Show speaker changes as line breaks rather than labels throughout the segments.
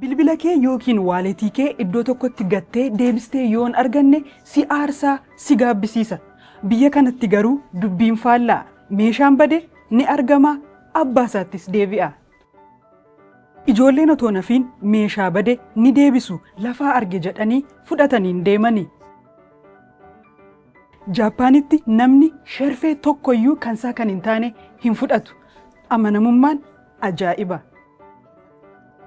Bilbila kee yookiin waaletii kee iddoo tokkotti gattee deebistee yoon arganne si aarsaa, si gaabbisiisa. Biyya kanatti garuu dubbiin faallaa. Meeshaan bade ni argama, abbaa isaattis deebi'a. Ijoolleen otoo nafiin meeshaa bade ni deebisu, lafaa arge jedhanii fudhataniin deemani. Jaappaanitti namni sherfee tokkoyyuu kansaa kan hin taane hin fudhatu. Amanamummaan ajaa'iba.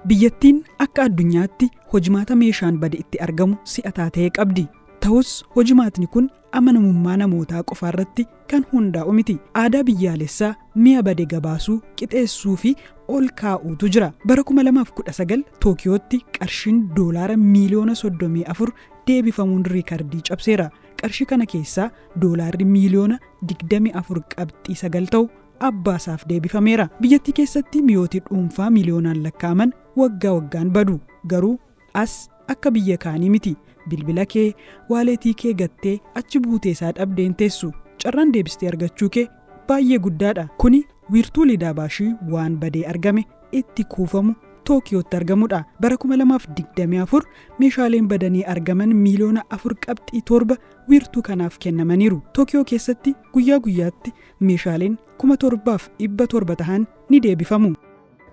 Biyyattiin akka addunyaatti hojimaata meeshaan bade itti argamu si'ataa ta'e qabdi. Ta'us hojimaatni kun amanamummaa namootaa qofaarratti kan hundaa'u miti. Aadaa biyyaalessaa mi'a bade gabaasuu, qixeessuu fi ol kaa'uutu jira. Bara 2019 Tookiyootti qarshiin doolaara miiliyoona 34 deebifamuun riikardii cabseera. Qarshii kana keessaa doolaarri miiliyoona 24.9 ta'u abbaasaaf deebifameera. Biyyattii keessatti mi'ooti dhuunfaa miiliyoonaan lakkaa'aman waggaa waggaan badu. Garuu as akka biyya kaanii miti. Bilbila kee, waaleetii kee gattee achi buutee isaa dhabdeen teessu. Carraan deebistee argachuu kee baay'ee guddaadha. Kuni wiirtuu Liidaabaashii waan badee argame itti kuufamu Tookiyootti argamudha. Bara 2024 meeshaaleen badanii argaman miiliyoona 4.7 wiirtuu kanaaf kennamaniiru. Tookiyoo keessatti guyyaa guyyaatti meeshaaleen 7,700 tahan ni deebifamu.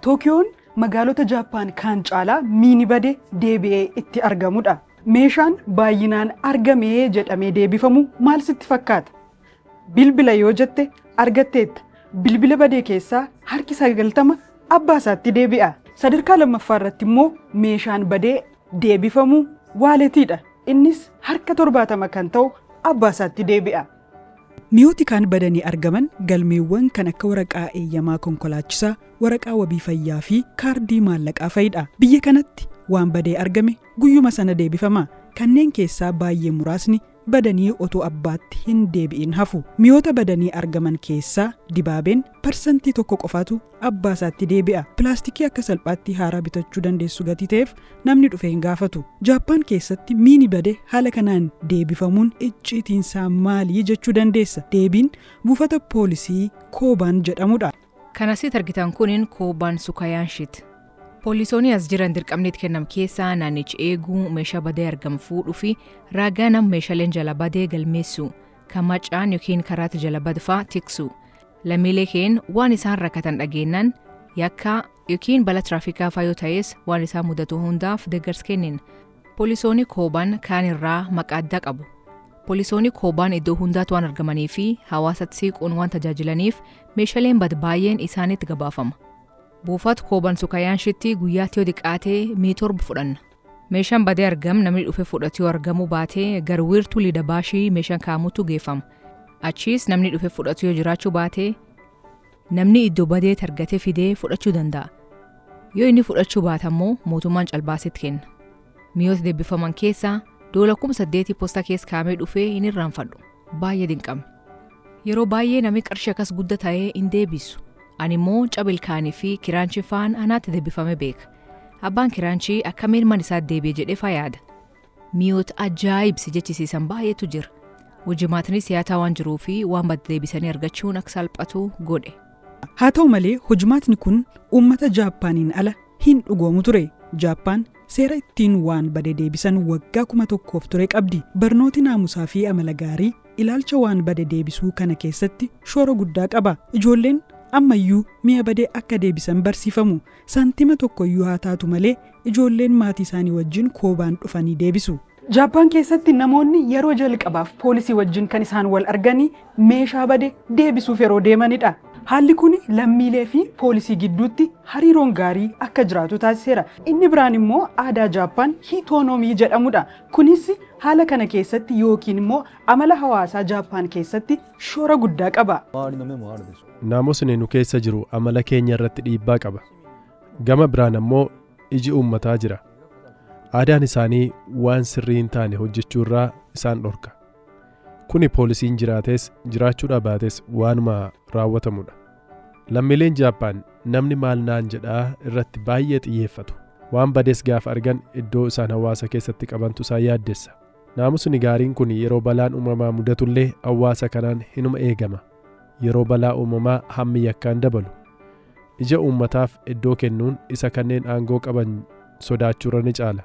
Tookiyoon magaalota Jaappaan kaan caalaa miini bade deebi'ee itti argamudha. Meeshaan baay'inaan argamee jedhamee deebifamu maal sitti fakkaata? Bilbila yoo jette argatteetta. Bilbila badee keessaa harki 90 abbaa isaatti deebi'a. Sadarkaa lammaffaa irratti immoo meeshaan badee deebifamu waaletiidha. Innis harka 70 kan ta'u abbaa isaatti deebi'a. Mi'ooti kaan badanii argaman galmeewwan kan akka waraqaa eeyyamaa konkolaachisaa, waraqaa wabii fayyaa fi kaardii maallaqaa fa'idha. Biyya kanatti waan badee argame guyyuma sana deebifama. Kanneen keessaa baay'ee muraasni badanii otoo abbaatti hin deebi'in hafu. Mi'oota badanii argaman keessaa dibaabeen 1% qofaatu abbaa isaatti deebi'a. Pilaastikii akka salphaatti haaraa bitachuu dandeessu gatii ta'eef namni dhufee hin gaafatu. Jaappaan keessatti miini bade haala kanaan deebifamuun icciitiinsaa maalii jechuu dandeessa. Deebiin buufata poolisii Koobaan jedhamudha.
Kan asitti argitan kunin Koobaan Sukayaanshiit. Poolisoonni as jiran dirqamni itti kennam keessaa naannichi eeguu, meeshaa badee argamu fuudhuu fi ragaa nam meeshaaleen jala badee galmeessu, kan macaan yookiin karaatti jala badfaa tiksu. Lammiilee keen waan isaan rakkatan dhageennan yakka yookiin balaa tiraafikaa faa yoo ta'es waan isaan mudatu hundaaf deeggarsa kennin. Poolisoonni Koobaan kaan irraa maqaa addaa qabu. Poolisoonni Koobaan iddoo hundaatti waan argamanii fi hawaasatti siquun waan tajaajilaniif meeshaaleen bad baay'een isaanitti gabaafama. Buufata Koobaan Sukayaanshitti guyyaatti yoo xiqqaatee mi'i 7 fudhanna. Meeshaan badee argam namni dhufe fudhatu yoo argamuu baate gara wiirtuu Liidabaashii meeshaan kaa'amutu geeffama. Achiis namni dhufe fudhatu yoo jiraachuu baate namni iddoo badee argate fidee fudhachuu danda'a. Yoo inni fudhachuu baate ammoo mootummaan calbaasitti kenna. Mi'oota deebifaman keessaa doola 8,000 poostaa keessa kaa'amee dhufee hin irraanfadhu. Baay'ee dinqame. Yeroo baay'ee namni qarshii akkas guddaa ta'ee hin deebisu. Ani immoo cabilkaanii fi kiraanchii faan anaatti deebifame beeka. Abbaan kiraanchii akkamiin mana isaatti deebi'e jedhee faa yaada. Mi'oota ajaa'ibsi jechisiisan baay'eetu jira. Hojimaatni siyaataa waan jiruu fi waan badde deebisanii argachuun akka salphatu godhe.
Haa ta'u malee hojimaatni kun uummata Jaappaaniin ala hin dhugoomu ture. Jaappaan seera ittiin waan bade deebisan waggaa 1000 ture qabdi. Barnooti naamusaa fi amala gaarii ilaalcha waan bade deebisuu kana keessatti shoora guddaa qaba. Ijoolleen ammayyuu mi'a bade akka deebisan barsiifamu. Saantima tokkoyyuu haa taatu malee ijoolleen maatii isaanii wajjin koobaan dhufanii deebisu. Jaappaan keessatti namoonni yeroo jalqabaaf poolisii wajjin kan isaan wal arganii meeshaa bade deebisuuf yeroo deemanidha. Haalli kun lammiilee fi poolisii gidduutti hariiroon gaarii akka jiraatu taasiseera. Inni biraan immoo aadaa Jaappaan hiitoonoomii jedhamudha. Kunis haala kana keessatti yookiin immoo amala hawaasaa Jaappaan keessatti shoora guddaa qaba.
Naamusni nu keessa jiru amala keenya irratti dhiibbaa qaba. Gama biraan ammoo iji uummataa jira. Aadaan isaanii waan sirrii hin taane hojjechuu irraa isaan dhorka. Kuni poolisiin jiraates jiraachuu dhabaates waanuma raawwatamudha. Lammiileen Jaappaan namni maal naan jedhaa irratti baay'ee xiyyeeffatu. Waan bades gaafa argan iddoo isaan hawaasa keessatti qabantu isaan yaaddessa. Naamusni gaariin kun yeroo balaan uumamaa mudatullee hawaasa kanaan hinuma eegama. Yeroo balaa uumamaa hammi yakkaan dabalu. Ija uummataaf iddoo kennuun isa kanneen aangoo qaban Sodaachuurra ni caala.